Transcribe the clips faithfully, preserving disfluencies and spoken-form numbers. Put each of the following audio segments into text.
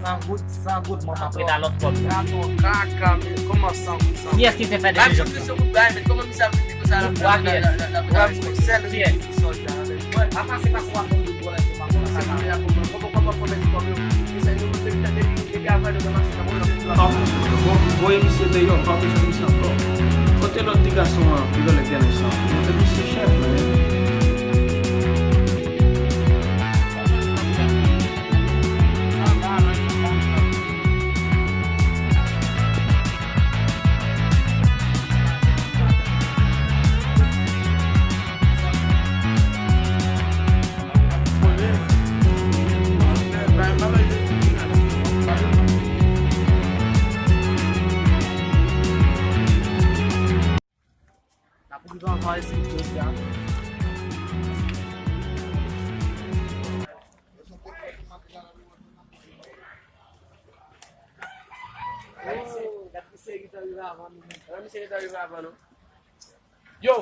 San goud, san goud, mwen pa prete a lòt kòb. Gadon kaka, men kòman san goud, san goud? Kiyès ki te fè de jòb sa? Misye kout bay, men kòman misye ap vin di konsa la? Kiyès? Papa, se paske w ap konn tout pwoblèm, se pa konn sa. Kòman, kòman, kòman fò mèt kòb yo? Misye, nou, depi, depi, depi avan, nou nan machin nan, bon, bon, voye misye deyò, m pa bezwen misye ankò. Kote lòt ti gason an, pi lòt lè gen nan sa? Montre misye chèf, men. N ap rive anvan espit jodi a. Gad misye ki t rive avan nou. Gad misye ki t rive avan nou. Yo!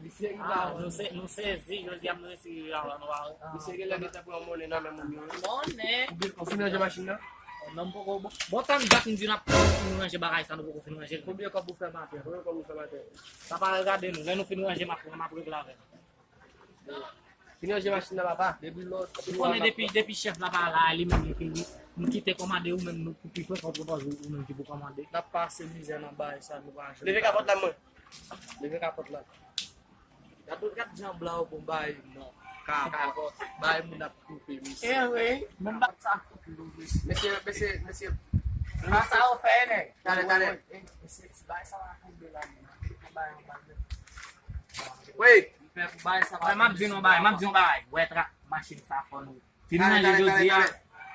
Misye ki t rive avan nou. Nou se-, nou sezi, jodi a nou resi rive avan nou, pa vre? Misye genlè gentan pran monnen nan men moun yo, wi. Monnen? Ou fin ranje machin nan? Non, m poko. Bon, bon, tan dat m di n ap fin ranje bagay sa, nou poko fin ranje l. Konbyen kòb ou fè maten? Konbyen kòb ou fè maten? Sa pa regade nou. Lè nou fin ranje, m ap, m ap regle avè nou. Fin ranje machin nan, papa. Depi lòt. Ou konnen depi, depi chèf la pa la, li menm li ki, m kite kòmande, ou menm nou pou pi frekant, ou menm ki pou kòmande. N ap pase mizè nan bagay sa, nou pa jwenn. Leve kapòt la, mwen. Leve kapòt la. Gad, gad jan blan yo bon bay non. Kapòt. Bay moun ap koupe, mesye. Eh wi, men ba sa fout lou, mesye. Mesye, mesye, mesye. Sa sa yo fè, nèg. Talè, talè. Eh, mesye, ti bay sa va tonbe la, men. Bay yon bagay. Wi. Fè pou bay sa va tonbe. Mwen, m ap di nou bagay, m ap di nou bagay. Wè, tra-, machin sa fò nou. Fin ranje jodi a,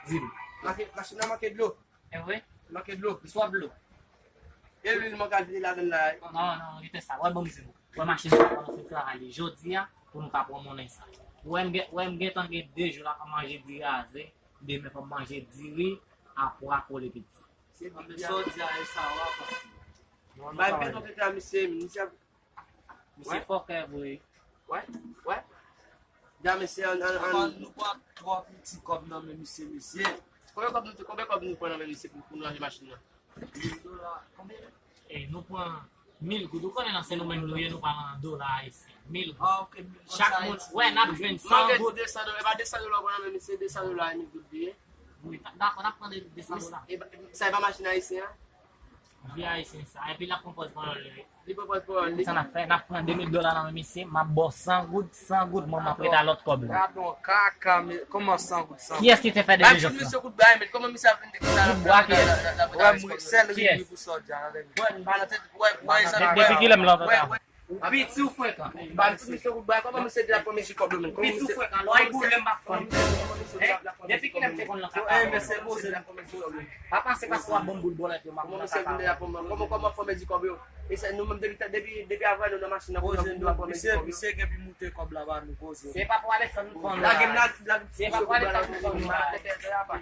di m. Machin nan manke dlo. E vre? Manke dlo. Li swaf dlo. E lwil mwen ka vide ladann la. Non, non, li te sa. Wè, ban m di nou. Wè, machin sa, nou fin travay li jodi a, pou nou ka pran monnen sa. Wè, m gen, wè, m gentan gen de jou la pa manje diri a ze, demen fò m manje diri a pwa kole piti. Se bib la. Sa w di a, e sa w ap pase. Bay bezwen tete a misye, misye ap Misye fòkè vre. Wè, wè. Dja mesye, an, an, an. Nou pran, nou pran twò piti kòb nan men misye, mesye. Konbyen kòb nou te, konbyen kòb nou pran nan men misye pou, pou nou ranje machin nan? Mil dola. Konbyen? E nou pran mil goud. Ou konnen nan Sen Domeng nou ye, nou pa nan dola ayisyen. Mil goud. Ah, ok, mil goud. Chak moun, wè, n ap jwenn san goud. Desan dola, e pa desan dola ou pran nan men misye, desan dola e mil goud li ye. Wi, dakò, n ap pran de, desan dola. E pa, sa e pa machin ayisyen an? Vye ayisyen sa. Epi l ap pran pòz pawòl li. Li pran pòz pawòl li. Sa n ap fè, n ap pran de mil dola nan men misye, m ap ba w san goud, san goud, mwen m ap prete a lòt kòb la. Gadon kaka, men kòman san goud, san goud? Kiyès ki te fè de jòb sa? Misye kout bay, men kòman misye ap vin di konsa? Kout bwa kiyès? Wè, mwen sèl ri pou sa w di a, avè m. Wè, m pa nan tèt, wè, wè, depi kilè m la w tande? Ou piti, ou frekan. Ban tout misye kout bwa. Kòman misye di l ap pran mezi kòb yo menm? Kòman misye, piti, ou frekan. Lè w boule, m ap pran. Depi kilè m te konn nan kaka? Eh, men se poze l ap pran mezi kòb yo. Papa, se paske w ap ban m boul bòlèt yo, m ap pran nan kaka. Kòman misye vin la pran, kòman, kòman fò mezi kòb yo? E se nou menm depi, depi, depi avan nou nan machin nan, pou nou vin la pran mezi kòb yo. Misye, misye gen pi moute kòb la ba nou, poze. Se pa pou Alexandre nou pran. Lage m la, lage m. Se pa pou Alexandre nou pran.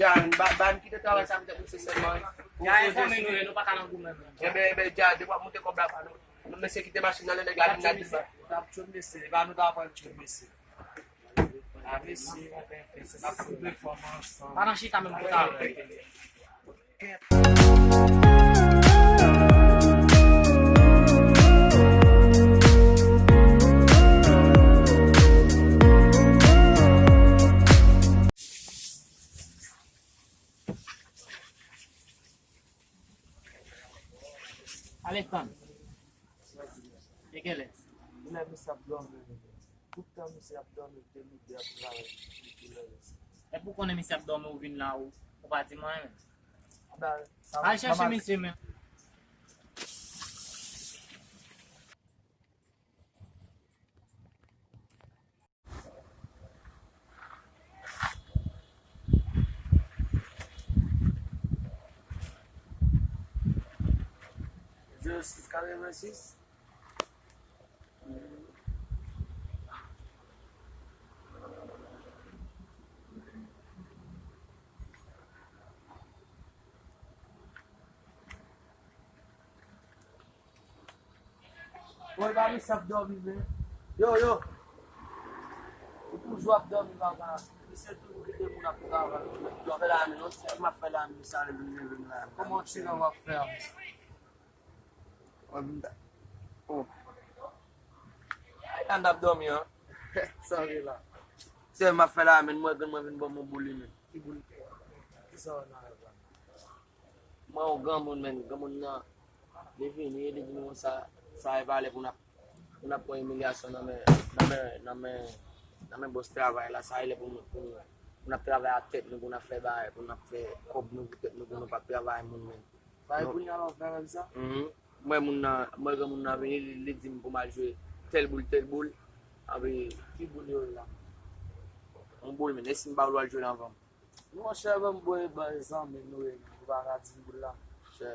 Dja, ba, ba m kite travay sa, poutèt misye sèlman. Dja, e zanmi nou ye, nou pa ka nan goumen menm. Enben, enben, dja, depi w ap moute kòb la ba nou. Mesye kite machin nan, lè nèg la vin la di sa. N ap tchwe mesye, e pa nou ta pral tchwe mesye. A mesye, n ap koupe fòm ansanm. Pa nan chita menm kote avè l. Alexandre. E kilè? Kilè misye ap dòmi? Tout tan misye ap dòmi, te mete ap travay. E pou konnen misye ap dòmi, ou vin la, ou, ou pa di m anyen menm. Al chèche misye menm. Zewo sis katrevensis. Woy, pa misye ap dòmi vre. Yo, yo. Ou toujou ap dòmi, papa. Se tou pou kite moun ap travay, pou mèt dòmi. Fè lamen non, se m ap fè lamen sa, li vin leve m la. Kòman ti nan w ap fè a? Mwen vin ta-, oh. Ay, la m t ap dòmi an. Sa vle la. Se m ap fè lamen, mwen grann mwen vin ban m yon boul li menm. Ki boul? Ki sa w nan rèv la? Mwen yon granmoun, menn, granmoun nan, li vini, li di nou konsa, sa e valè pou n ap, pou n ap pran imilyasyon nan men, nan men, nan men, nan men bòs travay la, sa e lè pou nou, pou nou, pou n ap travay ak tèt nou, pou n ap fè bagay, pou n ap fè kòb nou pou tèt nou, pou nou pa ap travay moun, menn. Sa e kounye a la w fè rèv sa? Mhm. Mwen, moun nan, mwen, granmoun nan vini, li, li di m pou m al jwe tèl boul, tèl boul, anpi. Ki boul yo ye la? Yon boul, menn, e si m ba w l w al jwe l anvan m? Monchè, ban m bwè, ban zanmi nou ye, nou pa ka di m boul la. Monchè.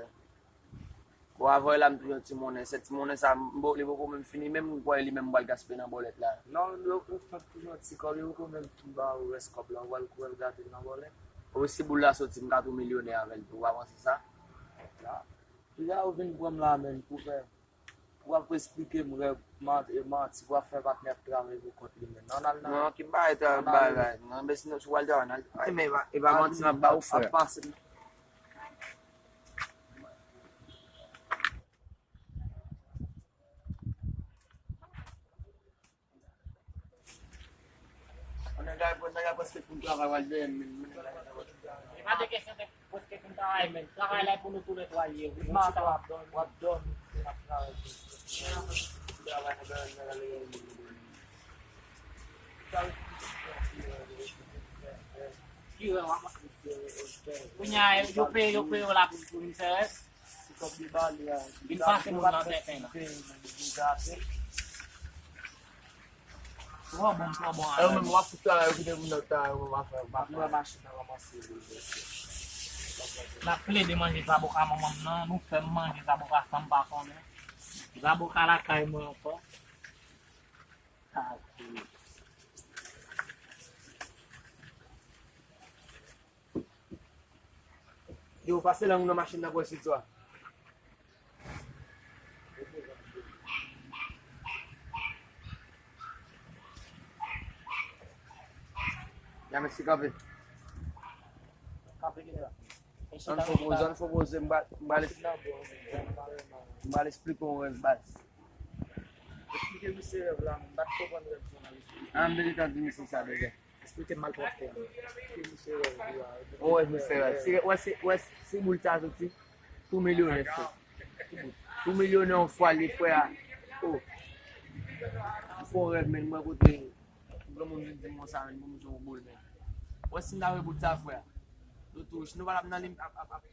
Bon, avè la, m touye yon ti monnen. Se ti monnen sa, m, m, li poko menm fini, menm m kwè li menm m pral gaspiye nan bòlèt la. Non, yo pou fè touye yon ti kòb, yo poko menm fin ba ou rès kòb la, ou pral kouri al gate l nan bòlèt. Ou si boul la soti, m ka tou milyonè avè l tou, ou pa panse sa? La. Piga ou vin pran m la, menn, pou fè. W ap esplike m rèv, man-, e manti, w ap fè patnè ap travay pou kont li menm. Ann al nan. Non, ki bagay travay, bagay. Non, men sinon, si w al travay, nan, ay, men e pa, e pa manti m ap ba ou, frè. Ap pase m. Nèg la, nèg la prèske fin travay, w al dèyè m, men, men nèg la. E pa de kesyon de prèske fin travay, men travay la pou nou tou lè twa l ye. Wi, m ap travay, w ap dòmi, w ap travay. Travay, nèg la, nèg la, nèg la. Kounye a, yo peye, yo peye w la pou, pou vin fè rès. Vin pase moun nan tenten la. Twò bon, twò bon. E ou menm, w ap fout travay, ou kite moun nan travay, ou menm w ap fè, w ap fè. N ap plede manje zaboka manman m nan, nou fè m manje zaboka san m pa konnen. Zaboka lakay mwen ankò. Yo, pase lang ou nan machin nan pou wè si swa. Ya, mèsi, kanpe. Kanpe ki la. Zòn fò poze, zòn fò poze, m ba, m ba l, m ba l esplike yon rèv baz. Esplike misye rèv la, m pa t konprann rèv sa nan esplike. An, m te gentan di misye sa deja. Esplike m malpwòpte a. Esplike misye rèv li a. Ou wè misye rèv. Si, wè, si, wè, si boul sa soti, tou milyonè, frè. Tou milyonè yon fwa li, frè a. Oh. M fè yon rèv, men mwen kote granmoun vin di m konsa, men mwen se yon boul, men. Wè si m ta wè bout sa, frè. Nou tou rich. Nou pa t ap nan lim, ap, ap, ap,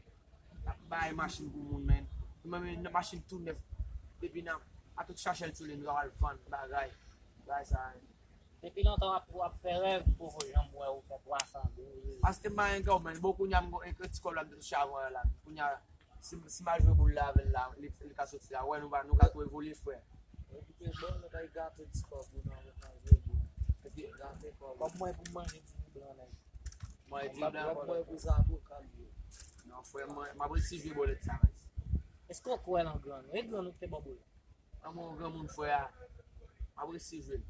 ap bay machin pou moun, men. Nou menm, nan machin tou nèf. Depi nan, a tout chachèl sou li, nou ta pral vann bagay. Bagay sa, men. Depi lontan w ap, w ap fè rèv, m poko janm wè ou fè twa san douz. Paske m pa gen kòb, men. Bon, kounye a, m gon, e, ti kòb la m te touche avan la. Kounye a, si, si m al jwe boul la avè l la, li, li ka soti la. Wè, nou va, nou ka tou evolye, frè. Epi ke bon, nou kay gate ti kòb ou nan, nan jwe boul. Epi gate kòb. Kòb mwen pou m manje ti blan nèg. Manje ti blan. Kòb mwen pou zaboka l ye. Non, frè, mwen, m ap resi jwe bòlèt sa, guys. Èske w kwè nan grann ou? E grann ou ki te ba w boul la? An, mwen, granmoun, frè a. M ap resi jwe l.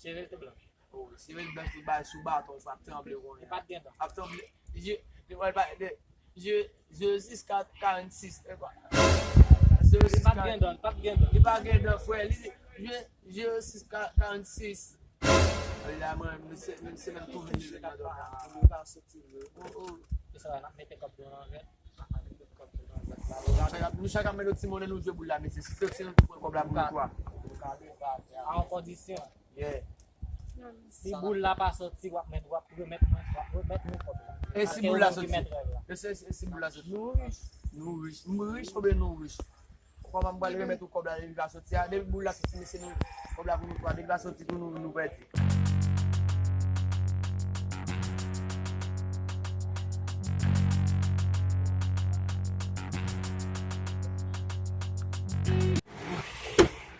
Cheve l te blanch. Oh, cheve l blanch, li bay sou baton, frè, ap tranble kounye a. Li pa t gen dan. Ap tranble. Je, je, je, je jiska karannsis. E kwa? Li pa t gen dan, li pa t gen dan. Li pa gen dan, frè. Li, je, je jiska karannsis. La, mwen, misye, misye menm tou vin leve nan dòmi a. Li pa soti vre. Oh, oh. E sa, n ap mete kòb yo nan vèt. Nou chak ap, nou chak ap mete yon ti monnen, nou jwe boul la, mesye. Si Pepsi nou tou pran kòb la pou nou twa. A yon kondisyon. Yeah. Si boul la pa sòti, w ap mèt, w ap remèt mwen, w ap remèt nou kòb la. E si boul la sòti? E si, e si boul la sòti? Nou rich. Nou rich. Nou rich oubyen nou rich? Kòman m pral remèt ou kòb la depi l pa sòti a? Depi boul la sòti, mesye, nou, kòb la pou nou twa. Depi l pa sòti tou, nou, nou pèdi.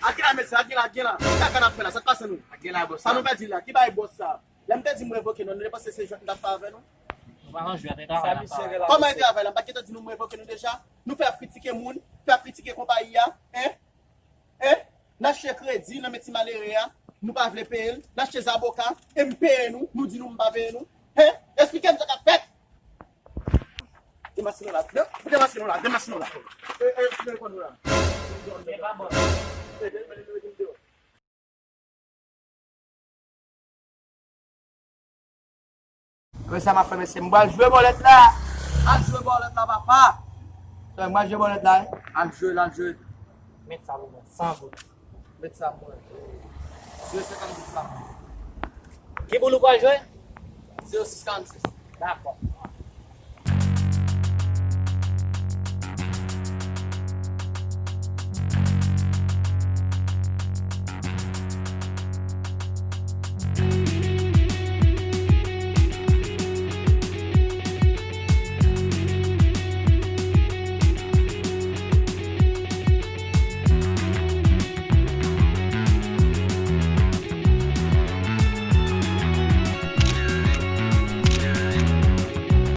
Ak gen la, mesye, ak gen la, ak gen la. Ki kaka n ap fè la? Sa k pase nou? Ak gen la, bòs. Sa nou pèdi la? Ki bagay bòs sa? Lè m te di m revoke nou, nou te panse se jwèt m t ap fè avè nou? Nou pa nan jwèt, e travay n ap fè. Kòman e travay la? M pa t gentan di nou m revoke nou deja? Nou fè ap kritike moun, fè ap kritike konpayi a, en? En? N achte kredi nan men ti malere a. Nou pa vle peye l, n achte zaboka, e m peye nou, nou di nou m pa peye nou. Hen? Esplike m sa k ap fèt. Demaske nou la, de- demaske nou la, demaske nou la. E, e, esplike nou la. E, de- de- de- de- de- Mwen sa m ap fè mesye, m pral jwe bòlèt la. Al jwe bòlèt la, papa. Mwen pral jwe bòlèt la. Al jwe, al jwe. Met sa pou mwen, san goud. Met sa pou mwen. Zewo senkannsis la. Ki boul ou pral jwe? Zewo sis karannsis. Dakò.